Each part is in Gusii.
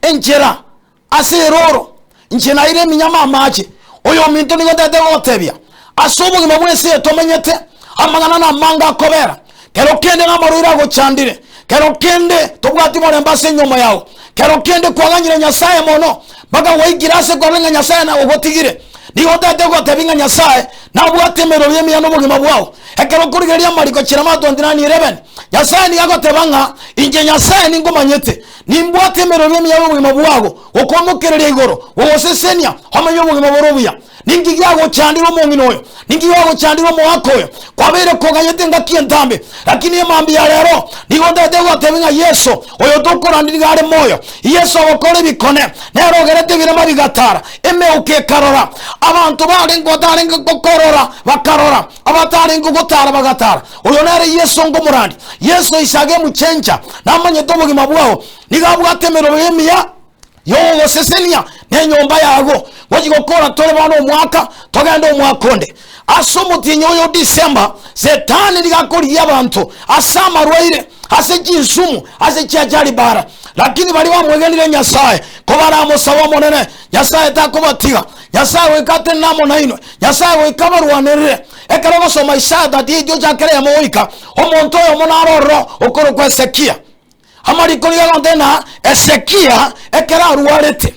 enchera ase erooro, inche naire eminyama amache. Oyominto nigo ntagete gogotebia, ase obogima bw'ense eye tomenyete, amang'ana namange akobera. Kero kende namarwaire agochandire, kero kende tobwati morembe ase enyoma yao, kero kende kwaganyire Nyasae mono, mpaka gwaikire ase kwarora ng'a Nyasae ogotigire. Nigo ntagete gogotebia ng'a Nyasae nabwate emerobio emiya nobogima bwao. Ekero okorigereria amariko Jeremiah 29:11, Nyasae nigo agoteba ng'a inche Nyasae ninkomanyete, nimbwate emerobio emiya y'obogima bwago, gokoimokereria igoro, gogosesenia, omenye obogima bore obuya. Ninki giagochandire omong'ina oyo? Ninki giagochandire omoaka oyo? Kwabeire koganyete engaki entambe, lakini emambia ya rero nigo ntagete gogotebia ng'a Yeso oyo tokorandia nigo are moyo. Yeso ogokora ebikone, nere ogerete ebirema bigatara, emeuko ekarora, abanto barenge batarenge korora bakarora, abatarenge gotara bagatara. Oyo nere Yeso nkomorandia. Yeso Isaka emuchencha, namanyete obogima bwao, nigo abwate emerobio emiya yogogosesenia nenyomba yago. Gochi gokora tore bono omwaka, togende omwaka onde. Ase omotienyi oyo o December, Setani nigo akorigia abanto ase amarwaire, ase chinsumu, ase chiachari bara. Lakini baria bamwegenire Nyasae, kobaramosabe Omonene, Nyasae takobatiga. Nyasae goika atenene amo nainwe, Nyasae goika abarwanerere. Ekero ogosoma Isaya 38 ochakere eyemo goika, omonto oyomo naro ororo okorokwa Hezekia. Amariko nigo agontebia ng'a Hezekia ekero arwarete,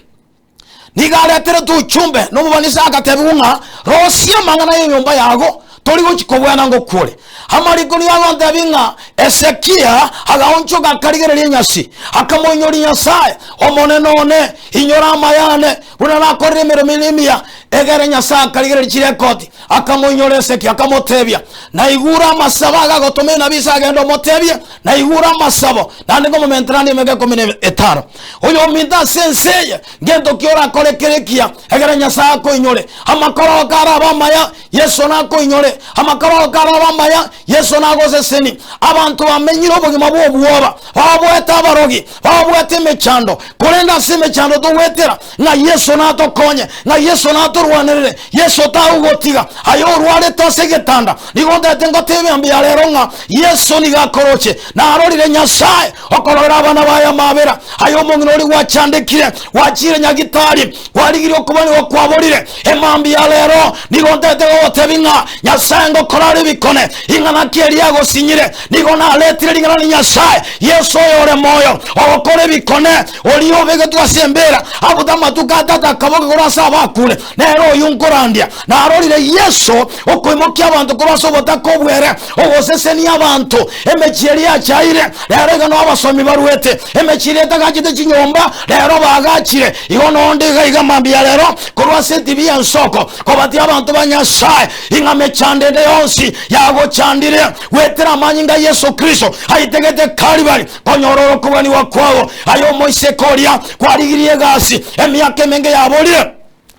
nigo areteretwe ochumbe na omobani Isaya agatebigwa ng'a rosia amang'ana y'enyomba yago, tori gochi kobwena ngokure. Amariko nigo agontebia ng'a Hezekia agaonchoka akarigereria enyasi, akamoinyoria Nyasae, Omonene one, inyora amaya ane, buna nakorire emeremo ere emiya. Egere Nyasae akarigereria chirekoti, akamoinyora Hezekia, akamotebia, Naigure amasabo aya agotoma enabii Isaya agende omotebie, Naigure amasabo, naende nkomomenteranie emeka ikomi na etano. Oyominto ase ense eye, ngento ki orakore kere ekiya, egere Nyasae akoinyore? Amakoro karabe amaya, Yeso nakoinyore. Amakoro karabe amaya, Yeso nagoseseni. Abanto bamenyire obogima bw'obwoba, babwate abarogi, babwate emechando, korende ase emechando togwetera, ng'a Yeso natokonye, ng'a Yeso natorwanerere, Yeso tagogotiga. Aye orwarete ase egetanda, nigo ntagete ngotebie mbuya rero ng'a Yeso nigo akoroche. Narorire Nyasae okororera abana baye amabera. Aye omong'ina oria gwachandekire, gwachire nyagitari, kwarigirie okobani gokwaborire, emambia ya rero nigo ntagete gogotebia ng'a Nyasae ngokora are ebikone, ing'ana ki eria agosinyire. Nigo naretire ring'ana ria Nyasae, Yeso oyore moyo, ogokora ebikone, oria obegetwe ase embera, abute amatuko atato akaboka korwa ase abakure, nere oyio nkorandia. Narorire Yeso okoimokia abanto korwa ase obotaka obwere, ogosesenia abanto, emechie eria yachaire, rero iga noo abasomi barwete, emechie eria etagachete chinyomba, rero baagachire. Igo nonde iga iga mambia rero, korwa ase etibi y'ensoko, kobatia abanto ba Nyasae, ing'a mechando ende yonsi yagochandire, goetera amanyinga a Yeso Kristo aitegete Kalibari, konyora orokobanigwa kwabo. Aye omoiseke oria kwarigirie egasi emiaka emenge yaborire,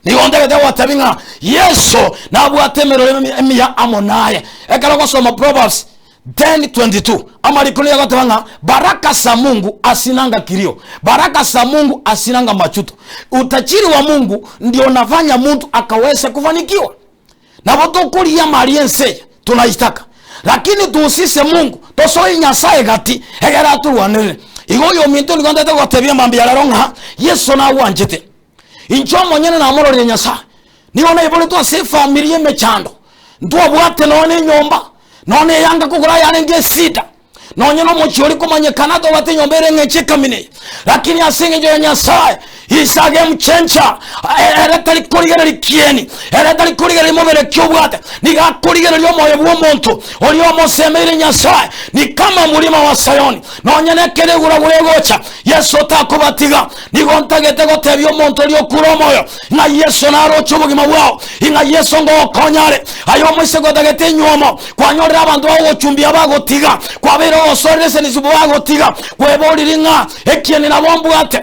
nigo ntagete gotebia ng'a Yeso nabwate emeroro emiya amo naye. Ekero ogosoma Proverbs 10:22 amariko nigo agoteba ng'a baraka za Mungu asinanga kilio, baraka za Mungu asinanga machuto. Utajiri wa Mungu ndio unafanya mtu akaweza kufanikiwa. Nabo tokoria amari y'ense eye tunaitaka, lakini tuhusishe Mungu, tosoe Nyasaye gati egere atorwanerere. Igo oyominto nigo ntagete gotebia mambia rero ng'a Yeso nagwanchete. Inche omonyene namororire Nyasaye. Nigo naiboretwe ase efamiri y'emechando, ntwabwate nonya na enyomba, nonya na eyanga kogora yarenge esida, nonya na omochie oria komanyekana tobwate enyomba ere eng'encho ekamina eye. Lakini ase eng'encho ya Nyasaye, is a game changer. Ere tari korigereria kieni, ere tari korigereria mobere ki obwate, nigo akorigereria omoyo bw'omonto oria omosemeire Nyasaye. Ni kama mlima wa Sayoni, nonya nekero eguragura egocha, Yeso takobatiga. Nigo ntagete gotebia omonto oria okure omoyo, ng'a Yeso naroche obogima bwao, ing'a Yeso ngogokonya are. Aye omoiseke otagete enywomo, kwanyorire abanto bagogochumbia bagotiga, kwabeire ogosorera esenisibo bagotiga, kweboriri ng'a ekieni nabo mbwate.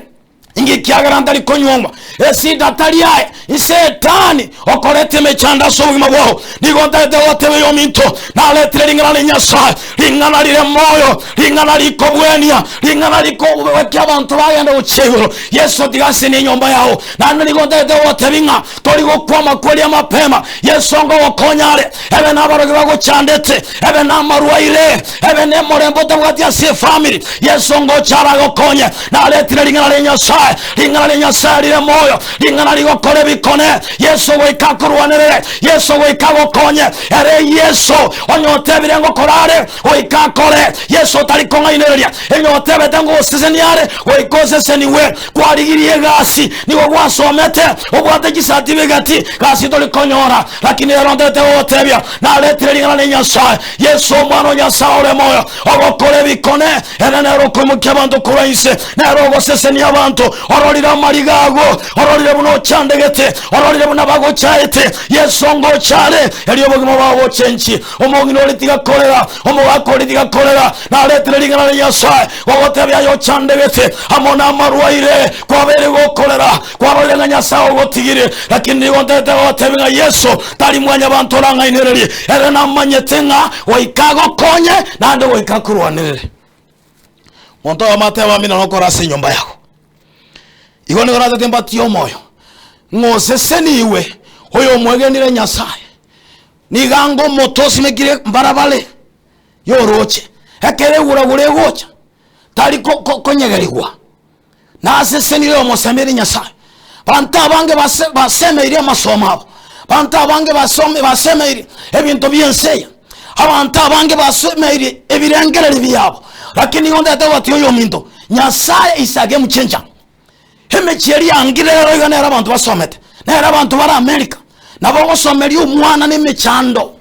Inki ekiagera ntari konyuomwa? Esida tari aye, Setani okoreta emechando ase obogima bwao. Nigo ntagete goteba oyominto, naretire ring'ana ria Nyasae, ring'ana rire moyo, ring'ana rikobwenia, ring'ana rikowekia abanto bagenda gochia igoro. Yeso tiga asenie enyomba yao. Naende nigo ntagete gogotebia ng'a tori gokwa amakweri amapema. Yeso ngogokonya are, ebe nabarogi bagochandete, ebe namarwaire, ebe nemorembe otabwati ase efamiri, Yeso ngocha aragokonye. Naretire ring'ana ria Nyasae. Nyasae, ring'ana ria Nyasae rire moyo, ring'ana rigokora ebikone. Yeso goika akorwanerere, Yeso goika agokonye. Ere Yeso onye otebire ngokora are, goika akore. Yeso otari kong'ainereria, onye otebete ngogosesenia are, goika oseseniwe. Kwarigirie egasi, nigo gwasomete, obwate chisatibigeti, gasi tori konyora. Lakini rero ntete gogotebia, naretire ring'ana ria Nyasae, Yeso Omwana o Nyasae ore moyo, ogokora ebikone, ere nere okoimokia abanto korwa inse, nere ogosesenia abanto. Ororire amariga ago, ororire buna ochandegete, ororire buna bagochaete. Yeso ngocha are, erio obogima bwao bochenchie. Omong'ina oria tiga korera, omogaka oria tiga korera, naretire ring'ana ria Nyasae gogotebia aye ochandegete amo namarwaire, kwabeire gokorera, kwarorire ng'a Nyasae ogotigire. Lakini nigo ntagete gogotebia ng'a Yeso tari mwanyabanto orang'ainererie, ere namanyete ng'a goika agokonye naende goika akorwanerere. Monto oyomo atebe amina nokore ase enyomba yago. Igo nigo natete mbatie omoyo, ng'a oseseniwe oyomwegenire Nyasae. Nigo anga omote osimekire mbarabare y'orooche, ekero eguragura egocha, tari ko- ko- konyegerigwa. Nasesenire omosemerie Nyasae. Banto abange base basemeirie amasomo abo, banto abange basome basemeirie ebinto bi'ense eye, abanto abange basemeirie ebirengererio biabo, lakini nigo ntagete gobatia oyominto, Nyasae is a game changer. Emechie eria yangire rero iga nere abanto basomete, nere abanto bare America, nabo ogosomeria omwana na emechando,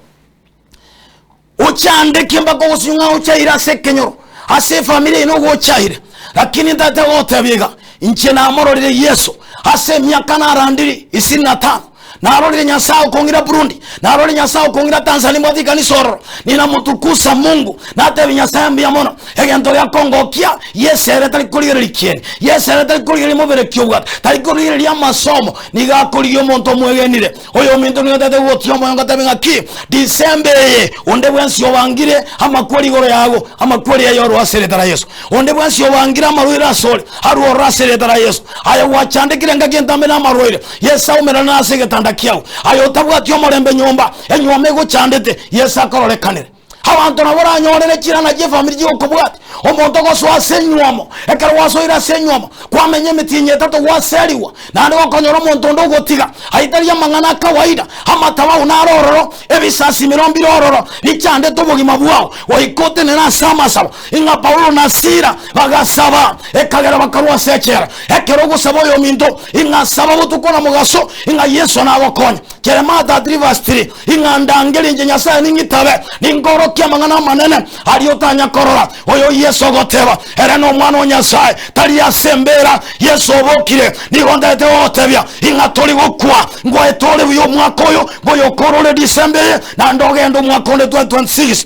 ochandeke mpaka ogosinywa ng'a ochaire ase ekenyoro, ase efamiri eye nigo ochaire. Lakini ntagete gogotebia iga, inche namororire Yeso ase emiaka narandiri isini na tano, Narorire Nyasae okong'ira Burundi, narorire Nyasae okong'ira Tanzania mbwate ekanisa ororo, ninamotukusa Mungu, natebia Nyasae mbuya mono, egento giakongokia, Yeso ere tari korigereria kieni, Yeso ere tari korigereria mobere ki obwate, tari korigereria amasomo, nigo akorigia omonto omwegenire. Oyominto nigo ntagete gogotia omoyo ngotebie ng'aki, December eye, onde bwensi obangire amakweri igoro yago, amakweri aye orwo ase erieta ria Yeso. Onde bwensi obangire amarwaire asore, arwe ororo ase erieta ria Yeso. Aye gwachandekire engaki entambe na amarwaire, Yeso aumerane ase egetanda kiao. Aye otabwati omorembe nyomba, enyuoma egochandete, Yeso akororekanere. Abanto nabo oranyorere chirana chi'efamiri chigokobwatia. Omonto ogosoa ase enyuomo, ekero gwasoire ase enyuomo, kwamenya emetienyi etato gwaserigwa, naende gokonyora omonto onde ogotiga. Ayio tari amang'ana a kawaida, amatabau naro ororo, ebisasimero mbire ororo, richandete obogima bwao, goika otenene ase amasabo. Ing'a Paulo na Sila bagasaba, ekagera bakarua ase echela. Ekero ogosaba oyominto, ing'a saba botuko na mogaso, ing'a Yeso nagokonye. Jeremiah 33 verse 3, ing'a ndangerie inche Nyasae ning'itabe, ninkorokie amang'ana amanene aria otanya korora. Oyo Yeso ogoteba, ere nomwana o Nyasae, tari ase embera. Yeso obokire, nigo ntagete gogotebia ing'a tori gokwa, ngoete ore buya omwaka oyo, ngoyokorore December eye, naende ogende omwaka onde 2026.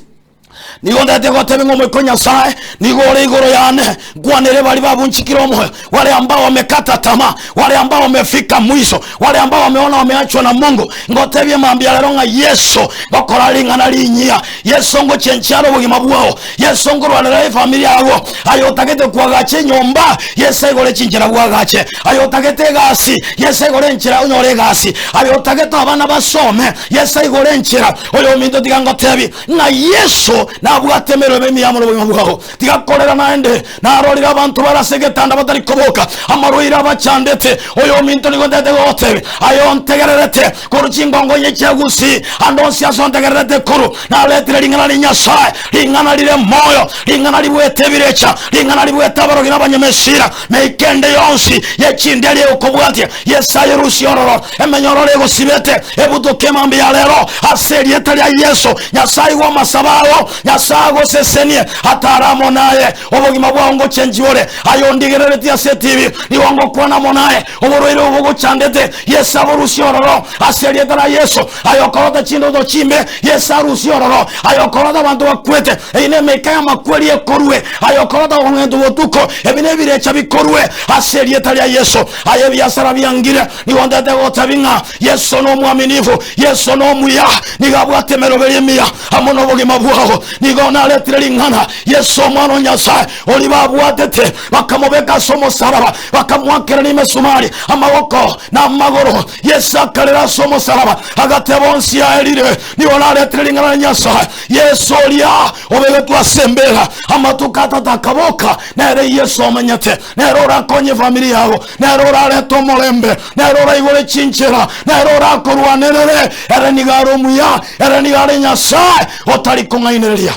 Nigo ntagete gotebia ng'a Omoika o Nyasae nigo ore igoro yane, nkwanere baria babunchikire omoyo, wale ambao wamekata tamaa, wale ambao wamefika mwisho, wale ambao wameona wameachwa na Mungu. Ngotebie mambia rero ng'a Yeso ngokora ring'ana rinyia, Yeso ngochenchia are obogima bwao, Yeso nkorwanera efamiri yago, aye otagete koagacha enyomba, Yeso aigore chinchera bwagache, aye otagete egasi, Yeso aigore enchera onyore egasi, aye otagete abana basome, Yeso aigore enchera. Oyominto tiga ngotebie, Ng'a Yeso nabwate emeremo emiya amo nobogima bwao. Tiga korera naende, narorire abanto bare ase egetanda batari koboka, amarwaire abachandete. Oyominto nigo ntagete gogotebia, aye ontegererete korwa chingongo inye chia Gusii, ande onsi ase ontegererete korwa, naretire ring'ana ria Nyasae, ring'ana rire moyo, ring'ana ribuete ebirecha, ring'ana ribuete abarogi na abanyamesira, meika ende yonsi ye chinderia egokobwatia. Yeso ayerusie ororo, emenyororo egosibete, ebutoke emambia ya rero, ase erieta ria Yeso. Nyasae aigwe amasabo ao, Nyasae agosesenie, atare amo naye. Obogima bwao ngochenchia ore. Aye ondigereretie ase etibi, nigo ngokwana amo naye. Oborwaire obo bogochandete, Yeso aborusie ororo, ase erieta ria Yeso. Aye okorota chindoto chimbe, Yeso arusie ororo. Aye okorota abanto bakwete, eyio nemeika y'amakweri ekorue. Aye okorota okong'entwa botuko, ebi nebirecha bikorue, ase erieta ria Yeso. Aye ebiasara biangire, nigo ntete gotebi ng'a Yeso nomwaminifu, Yeso nomuya, nigo abwate emeroberi emiya amo nobogima bwao. Nigo. Nigo naretire ring'ana, Yeso Omwana o Nyasae, oria babwatete, bakamobeka ase omosaraba, bakamoakerania emesumari amaboko na amagoro. Yeso akarera ase omosalaba, agateba, Onsi aerire. Nigo naretire ring'ana ria Nyasae. Yeso oria obegetwe ase embera amatuko atato akaboka, nere Yeso omenyete, nere orakonye efamiri yago, nere orarete omorembe, nere oraigore chinchera, nere orakorwanerere. Ere nigo are omuya, ere nigo are Nyasae otari kong'ainereria.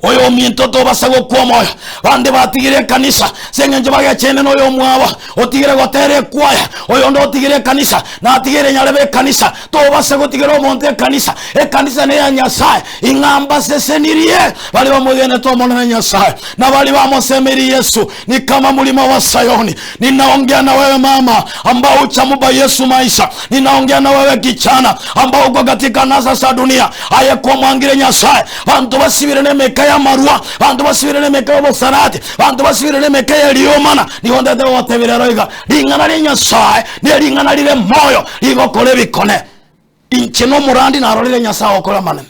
Oyominto tobasa gokwa omoyo, bande batigire ekanisa ase eng'encho bagechaine na oyomwabo, otigire gotera ekwaya, oyonde otigire ekanisa, natigire nyarebe ekanisa. Tobasa gotigera omonto ekanisa, ekanisa neya Nyasae. Ing'a mbasesenirie baria bamwegenete Omonene Nyasae, na baria bamosemeirie Yesu. Ni kama mlima wa Sayoni. Ninaongea na wewe mama ambao huchamupa Yesu maisha. Ninaongea na wewe kichana ambao uko katika nasa za dunia. Aye kwamwangire Nyasaye. Bantu basibire nemeka y'amarwa, bantu basibire nemeka y'obosarati, bantu basibire nemeka y'eriomana. Nigo ntete gogotebia rero iga, ring'ana ria Nyasaye nering'ana rire moyo rigokora ebikone. Inche nomorandi narorire Nyasaye ogokora amanene.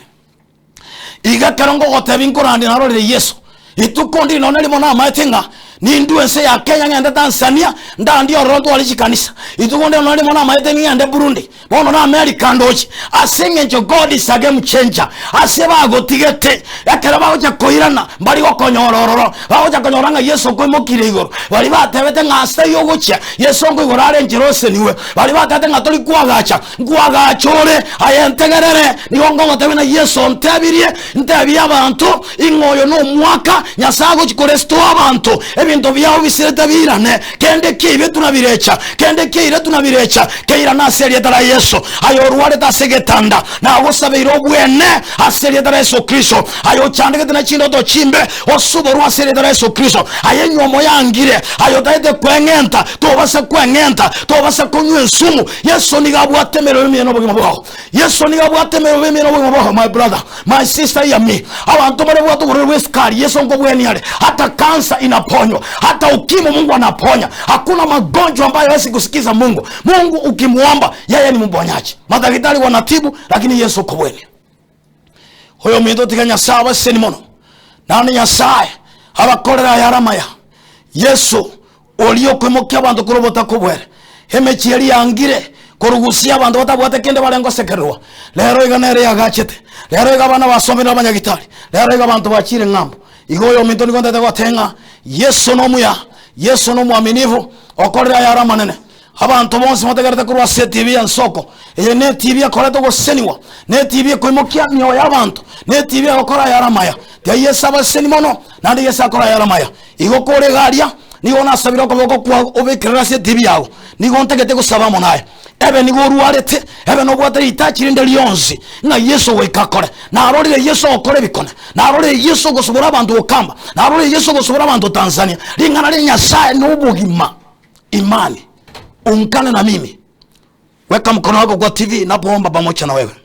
Iga ekero ngogotebia nkorande narorire Yeso, rituko ndiri nonye rimo namaete ng'a nindue ense ya Kenya ng'ende Tanzania, ndandie ororo ntware chikanisa. Rituko ndiri nonye rimo namaete ng'ende Burundi, bono na America ndoche. Ase eng'encho God is a game changer. Ase bagotigete, ekero bagocha koirana, mbari gokonyora ororo, bagocha konyora ng'a Yeso okoimokire igoro. Baria batebete ng'a ase taiyo ogochia, Yeso nkoigoro are enchera oseniwe. Baria batebete ng'a tori koagacha, Nkoagacha ore, aye ntegerere, nigo nkogotebia na Yeso ontebirie, ntebie abanto, ing'a oyo nomwaka Nyasae agochia korestore abanto, ebinto biabo bisirete biirane, kende kiaibetwe na birecha, kende kiairetwe na birecha, keirane ase erieta ria Yeso. Aye orwarete ase egetanda, nagosabeire obwene ase erieta ria Yeso Kristo. Aye ochandegete ne chindoto chimbe, osuborwe ase erieta ria Yeso Kristo. Aye enywomo yangire, aye otagete kweng'enta, tobasa kweng'enta, tobasa konywa ensumu, Yeso nigo abwate emeremo emiya nobogima bwao. Yeso nigo abwate emeremo emiya nobogima bwao, my brother, my sister, hear me. Abanto bare bwate oborwaire bwa esukari, Yeso nkobwenia are. Hata kansa inaponywa, hata ukimwi Mungu anaponya. Hakuna magonjwa ambayo hawezi kusikiza Mungu. Mungu ukimuomba, yeye ni mponyaji. Madaktari wanatibu, lakini Yesu kobwenia. Oyominto tiga Nyasae abaseseni mono, naende Nyasae abakorere ayare amaya. Yeso oria okoimokia abanto korwa obotaka obwere, emechie eria yangire korugusia abanto batabwate kende barenge gosekererwa, rero iga nere yagachete, rero iga abana basomire abanyagitari, rero iga abanto bachire ng'ambo. Igo oyominto nigo ntagete goteba ng'a Yeso nomuya, Yeso nomwaminifu, okorire ayare amanene. Abanto bonsi motegerete korwa ase etibi y'ensoko eye, na etibi ekoreta ogosesenigwa, na etibi ekoimokia emioyo y'abanto, na etibi egokora ayare amaya. Tiga Yeso abasesenie mono, naende Yeso akore ayare amaya. Igo kore iga aria, nigo nasabire okoboko kwao obekerere ase etibi yago. Nigo ntagete gosaba amo naye. Ebe nigo orwarete, ebe nobwate ritachi rinde rionsi, ng'a Yeso goika akore. Narorire Yeso ogokora ebikone, narorire Yeso ogosobora abanto gokamba, narorire Yeso ogosobora abanto Tanzania. Ring'ana ria Nyasaye nobogima. Imani, ungana na mimi, weka mkono wako kwa TV napoomba pamoja na wewe.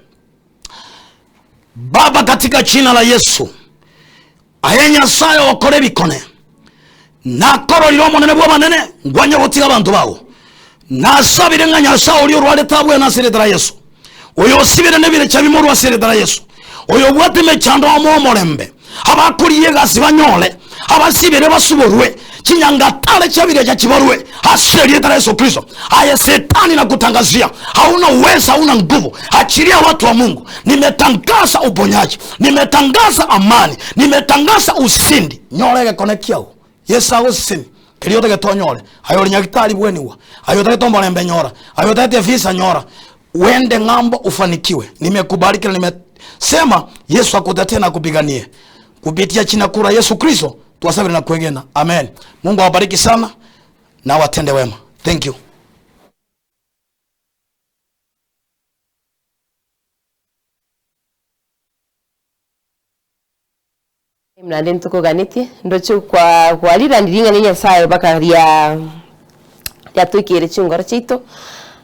Baba, katika jina la Yesu, aye Nyasaye okore ebikone nakororire omonene bw'abanene ngwanye gotiga abanto bago nasabire ng'a Nyasaye oria orwarete abwene ase erieta ria Yesu oyo osibire nebirecha bimorwe ase erieta ria Yesu oyo obwate emechando amoe omorembe Abakorigia egasi banyore, abasibire basuborwe, chinyangatare chi'ebirecha chibarwe ase erieta ria Yeso Kristo. Aye Setani nakutangazia, hauna uwezo, hauna nguvu. Achilia watu wa Mungu. Nimetangaza uponyaji, nimetangaza amani, nimetangaza ushindi. Nyora egekone kiao. Yeso agosesenie, keria otagete onyore. Aye ore nyagitari bwenigwa, aye otagete omorembe nyora, aye otagete evisa nyora. Uende ng'ambo ufanikiwe. Nimekubariki na nimesema Yesu akutetee na akupiganie kupitia jina kuu la Yesu Kristo twasabire na kwegena. Amen. Mungu awabariki sana na awatende wema. Thank you. Naende ntokoganetie, ndoche kwa kwariranirie ring'ana ria Nyasaye mpaka ria riatoikeire chingoro chiaito,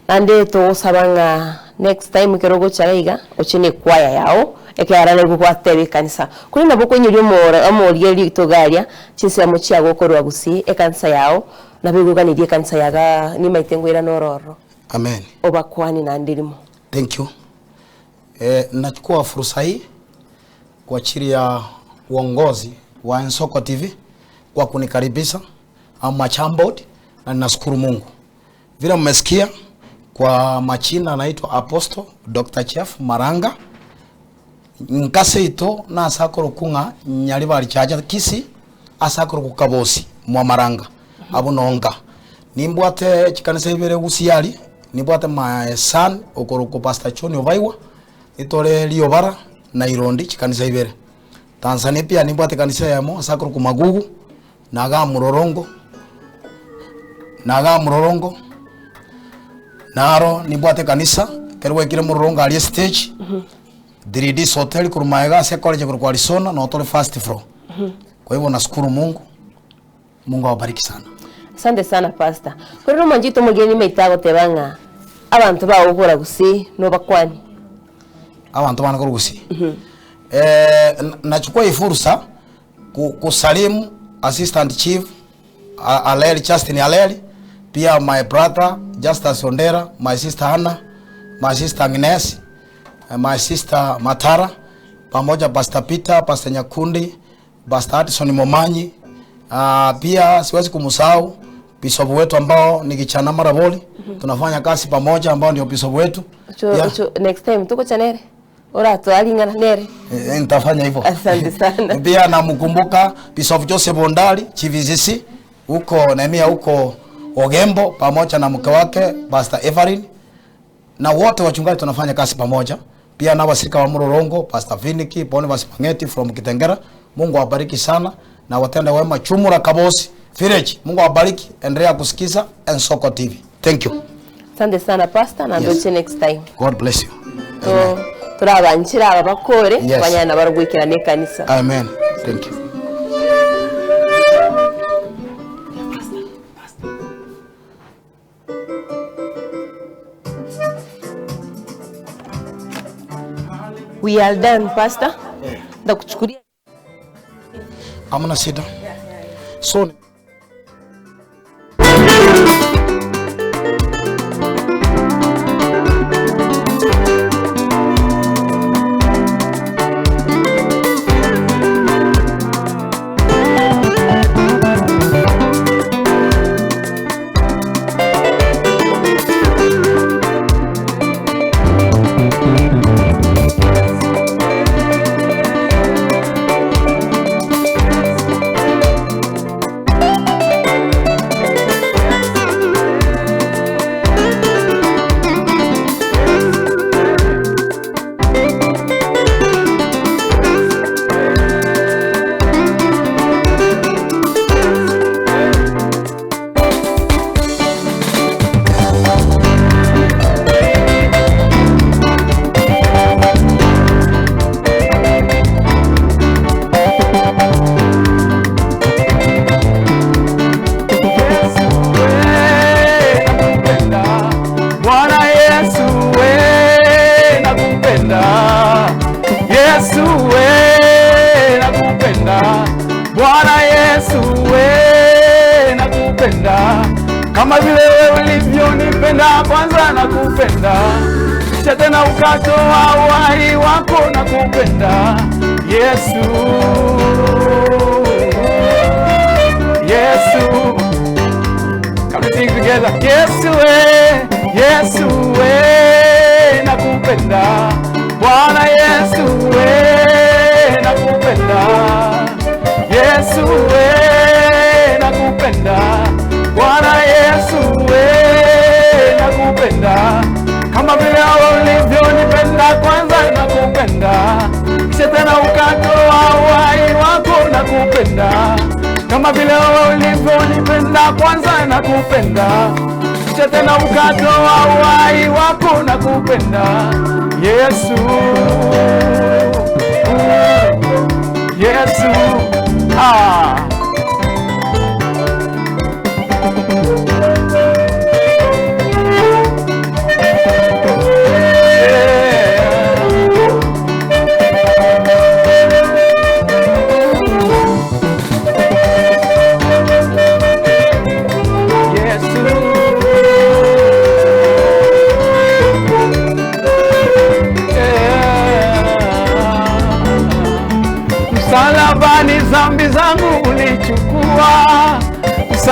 naende togosaba ng'a next time ekero ogocha iga iga, oche na ekwaya yago, ekiagera nigo gwateba ekanisa. Korende nabo okoinyoria omoro omoria rituko aria, chinsemo chiago okorwa gusii ekanisa yago, nabo egoganeria ekanisa yago nimaete ngoirane oro ororo. Amen. Obakwanie naende rimo. Thank you. Nachukua fursa hii. kwa chiri ya uongozi wa Ensoko TV kwa kunikaribisha ama Chambod, na ninashukuru Mungu. Vile mmesikia kwa machina anaitwa Apostle Dr. Jeff Maranga nkaseito nase akorokwa ng'a Nyaribari Chacha Kisii ase akorokwa Kabosi mwa Maranga abwo nonka. Nimbwate chikanisa ibere Gusii aria, nimbwate my son okorokwa Pastor John Obaigwa, nitore Riobara na Irondi chikanisa ibere. Tanzania pia nimbwate ekanisa eyemo ase akorokwa Magugu, na igaa Mlolongo, na igaa Mlolongo, naro nimbwate ekanisa, ekero gwaikire Mlolongo aria estage, 3Ds Hotel korwa magega ase ecollege korwa Arizona, noo tore first floor. Kwa hivyo nashukuru Mungu, Mungu awabariki sana. Asante sana pastor. Korende omwanchete omogeni maito agoteba ng'a abanto bagokora gose nobakwani. Abanto bane korwa gusii. Nachukua hii fursa kusalimu assistant chief Aleli Justin Aleli, pia my brother Justus Ondera, my sister Hannah, my sister Agnes, my sister Matara, pamoja Pastor Peter, Pastor Nyakundi, Pastor Addison Momanyi. Pia siwezi kumsahau bishop wetu ambao ni Kichana Maraboli. Tunafanya kazi pamoja ambao ndio bishop wetu. Ocho, ocho, next time togocha nere oratoa ring'ana nere. Nitafanya hivyo. Asante sana. Pia namkumbuka Bishop Joseph Ondali GVCC huko Nemia huko Ogembo pamoja na mke wake Pastor Evelyn na wote wachungaji tunafanya kazi pamoja. Pia na washirika wa Mlolongo Pastor Viniki, Boniface Mangeti from Kitengera. Mungu awabariki sana na watende wema Chumura Kabosi Village. Mungu awabariki, endelea kusikiza Ensoko TV. Thank you. Asante sana pastor na ndoche next time. God bless you. To torabanchire aba bakore Yes. banyane nabo goikerana ekanisa. Amen. Thank you. We are done pastor. Ndakuchukulia Hamna shida. So Bwana Yesu we nakupenda, Yesu we nakupenda, Bwana Yesu we nakupenda, kama vile wewe ulivyonipenda kwanza nakupenda, kisha tena ukatoa uhai wako nakupenda, Yesu, Yesu. Come we sing together. Yesu we, Yesu we, nakupenda. Bwana Yesu we, nakupenda. Yesu we, nakupenda. Bwana Yesu we, nakupenda. Kama vile ulivyonipenda kwanza nakupenda. Kisha tena ukatoa uhai wako nakupenda. Kama vile ulivyonipenda kwanza nakupenda. Kisha tena ukatoa uhai wako nakupenda. Yesu. Yesu. Ah. Yesu. Yeah.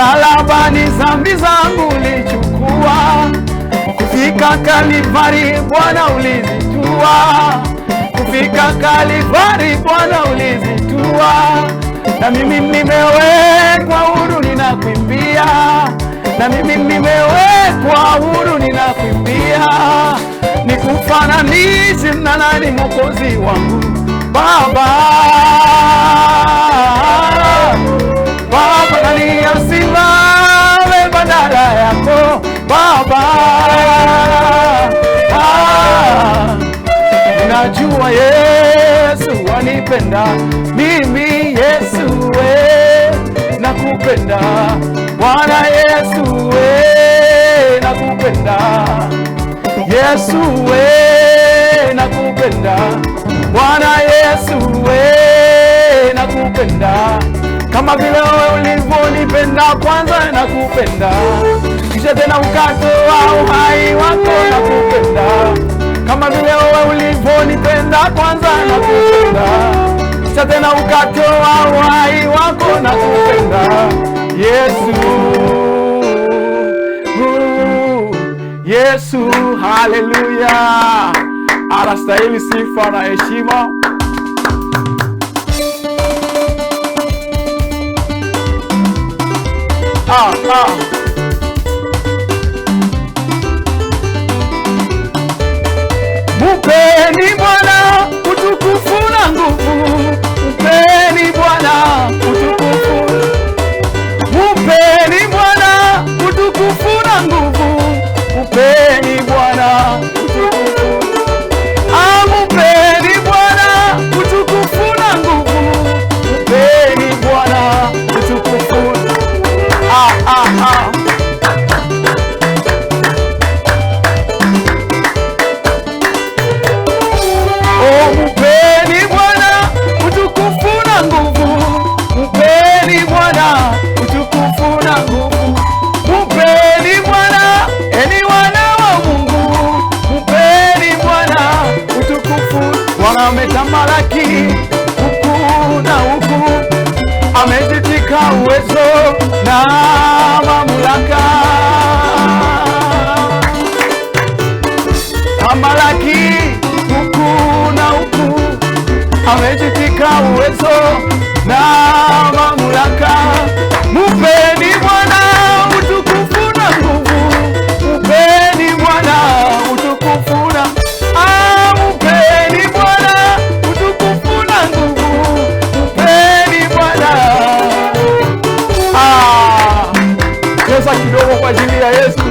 Msalabani dhambi zangu ulichukua, kufika Kalvari Bwana ulizitua, kufika Kalvari Bwana ulizitua, na mimi nimewekwa huru, ninakuimbia, na mimi nimewekwa huru, ninakuimbia, nikufananishe na nani Mwokozi wangu Baba? Baba, nani asimame badala yako Baba? Ah, najua Yesu wanipenda mimi, Yesu we nakupenda Bwana Yesu we nakupenda Yesu we nakupenda Bwana Yesu we nakupenda kama vile wewe ulivyonipenda kwanza nakupenda, kisha tena ukatoa uhai wako nakupenda, kama vile wewe ulivyonipenda kwanza nakupenda, kisha tena ukatoa uhai wako nakupenda Yesu. Yesu, haleluya, anastahili sifa na heshima. Ah, ah. Mupeni Bwana utukufu na nguvu, mupeni Bwana utukufu, mupeni Bwana utukufu na nguvu, mupeni Bwana utukufu. Ah, mupeni Bwana utukufu na nguvu, mupeni Bwana utukufu. Ah, ah, ah. Oh, mupeni Bwana utukufu na nguvu, mupeni Bwana utukufu na nguvu, mupeni Bwana eni wana wa Mungu, mupeni Bwana utukufu. Bwana ametamalaki huku na huku, amejitika uwezo na mamlaka tamalaki huku na huku, amejitika uwezo na mamlaka. Mupeni Bwana utukufu na nguvu, mupeni Bwana utukufu na ah, mupeni Bwana utukufu na nguvu, mupeni Bwana ah, cheza kidogo kwa ajili ya Yesu.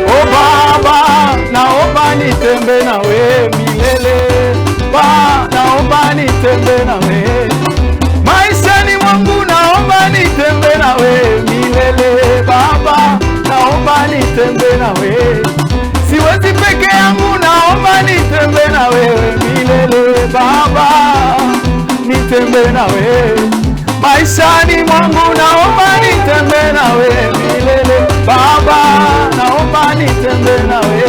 O Baba, naomba nitembe nawe milele. Ba, naomba nitembe nawe maishani mwangu, naomba nitembe nawe milele. Baba, naomba nitembe nawe, siwezi peke yangu, naomba nitembe na wewe milele. Baba, nitembe nawe maishani mwangu, naomba nitembe nawe milele. Baba, naomba nitembe nawe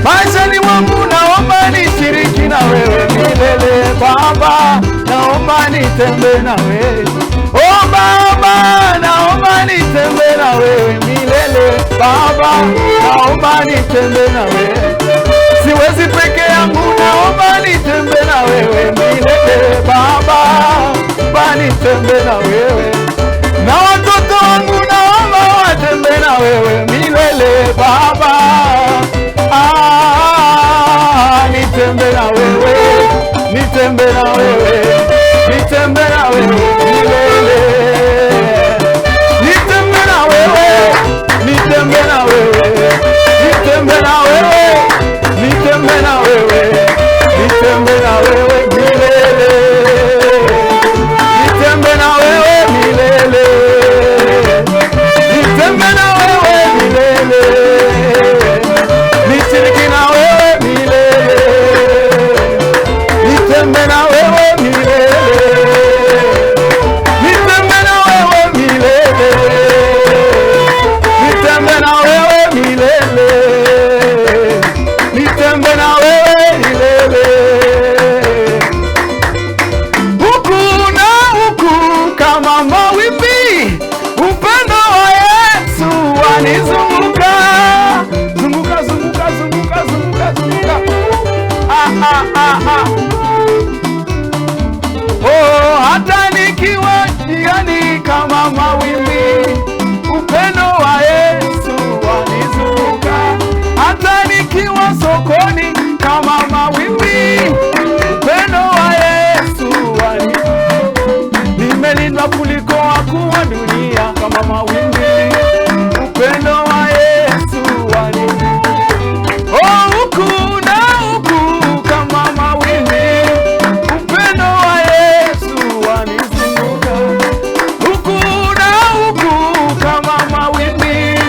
maishani mwangu, naomba nishiriki na wewe milele. Baba, naomba nitembe na wewe. Oh Baba, naomba nitembe na wewe milele. Baba, naomba nitembe na wewe, siwezi peke yangu, naomba nitembe na wewe milele. Baba, naomba nitembe na wewe na watoto wangu naomba watembe na wewe milele Baba. Ah, nitembe na wewe, nitembe na wewe, nitembe na wewe milele, nitembe na wewe, nitembe na wewe, nitembe na wewe, nitembe na wewe, nitembe na wewe milele nitembe na wewe milele, nitembe na wewe milele, nishiriki na wewe milele, nitembe na wewe. Wanizunguka, zunguka, zunguka, zunguka, zunguka, zunguka. Ah, ah, ah, ah. Oh, hata nikiwa njiani kama mawimbi, upendo wa Yesu wanizunguka. Hata nikiwa sokoni kama mawimbi, upendo wa Yesu wanizunguka. Nimelindwa kuliko wakuu wa dunia kama mawimbi, upendo wa Yesu wanizunguka. Oh, huku na huku kama mawimbi, upendo wa Yesu wanizunguka. Huku na huku kama mawimbi,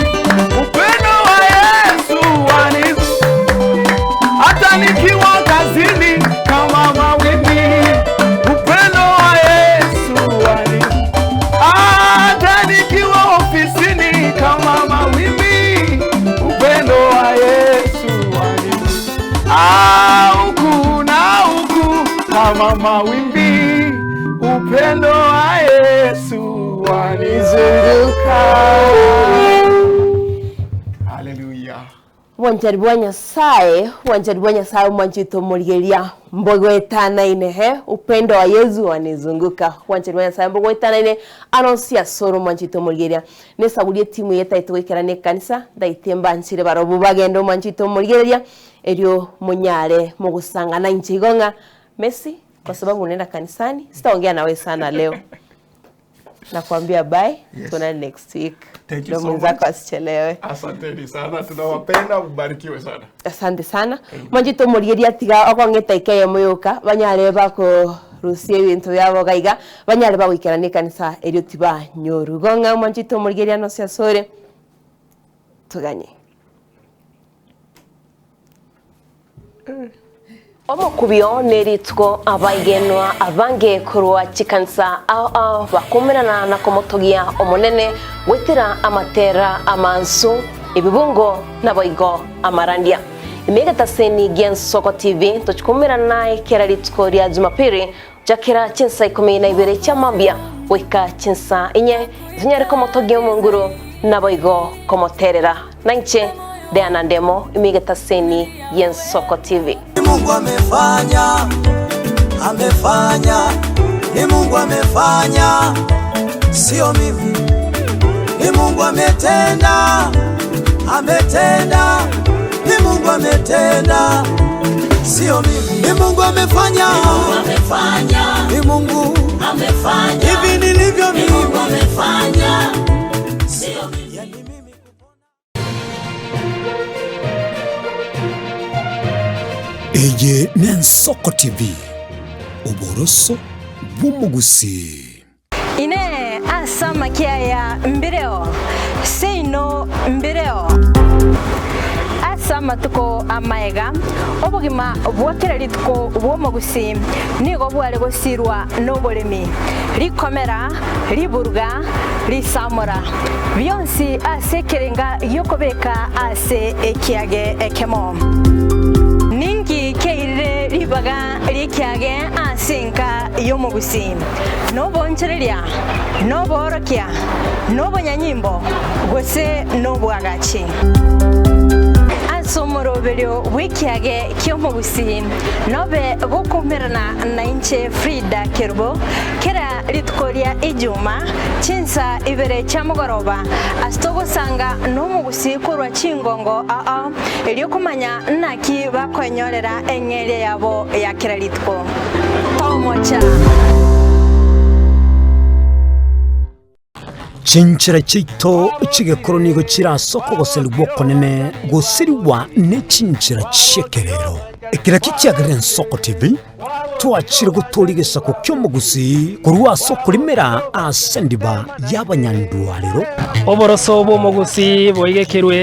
upendo wa Yesu wanizunguka. Hata nikiwa kazini kama mawimbi, upendo wa Yesu wanizunguka. Hata nikiwa ofisini kama mawimbi, upendo wa Yesu wanizunguka. Ah, huku na huku kama mawimbi, upendo wa Yesu wanizunguka. Haleluya. Obwanchani bwa Nyasaye, obwanchani bwa Nyasaye omwanchete omorigereria mbogoetanaine he, upendo wa Yesu wanizunguka. Obwanchani bwa Nyasaye mbogoetanaine aro onsi ase ore omwanchete omorigereria. Nesagurie etimu eye etaete goikerana ekanisa, ntaete mbanchire barobwo bagende omwanchete omorigereria, erio monyare mogosangana inche igo ng'a Messi, kwa sababu unaenda kanisani, sitaongea nawe sana leo. Nakwambia bye, Yes. tuonane next week. Thank you Ndio so mwenzako much. asichelewe. Asanteni sana, tunawapenda, mbarikiwe sana. Asante sana. Mwanchete omorigereria tiga okong'eta eke eyemo yoka, banyare bakorusia ebinto biabo iga iga, banyare bagoikerana ekanisa erio tibanyorwa. Igo ng'a mwanchete omorigereria nonsi ase ore, toganye. Omokubio nerituko abaigenwa abange korwa chikanisa ao ao bakoumerana na komotogia Omonene goetera amatera amansu, ebibungo naboigo amarandia. Ime egetaseni gi'Ensoko TV tochi koumerana naye kera rituko ria Jumapili gochakera chinsa ikomi na ibere chia mambia goika chinsa inye, tonyare komotogia Omonguru naboigo komoterera. Nainche Diana Ndemo, ime egetaseni gi'Ensoko TV. Ni Mungu amefanya, amefanya, ni Mungu amefanya, sio mimi. Ni Mungu ametenda, ametenda, ni Mungu ametenda, sio mimi. Ni Mungu amefanya, ni Mungu hivi nilivyo mimi. Yani mimi Eye n'Ensoko TV, oboroso bw'omogusii. Inee! Ase amakia aya mbireo? Seino mbireo. Ase amatuko amaega, obogima bwa kera rituko bw'omogusii nigo bware gosirwa noboremi, rikomera, riburuga, risamora, bionsi ase ekerenga gi'okobeka ase ekiage ekemo. Ninki keirire ribaga ri'ekiage ase enka y'omogusii? Noboonchoreria, noboorokia, nobonyanyimbo, gose nobwagachi? Ase omoroberio bw'ekiage ki'omogusii nobe gokoumerana nainche Frida Kerubo kera rituko ria Ijuma chinsa ibere chia mogoroba ase togosanga nomogusii korwa chingongo ao erio komanya naki bakoenyorera eng'eria yabo ya kera rituko. Tomocha. Chinchera chiaito chi'egekoro nigo chire ase okogoserigwa okonene gosirigwa ne chinchera chi'ekerero. Ekero kichiagerire Ensoko TV, twachire gotooria egesaku ki'omogusii korwa ase okorimera ase endiba y'abanyandwarero. Oboroso bw'omogusii boigekerwe.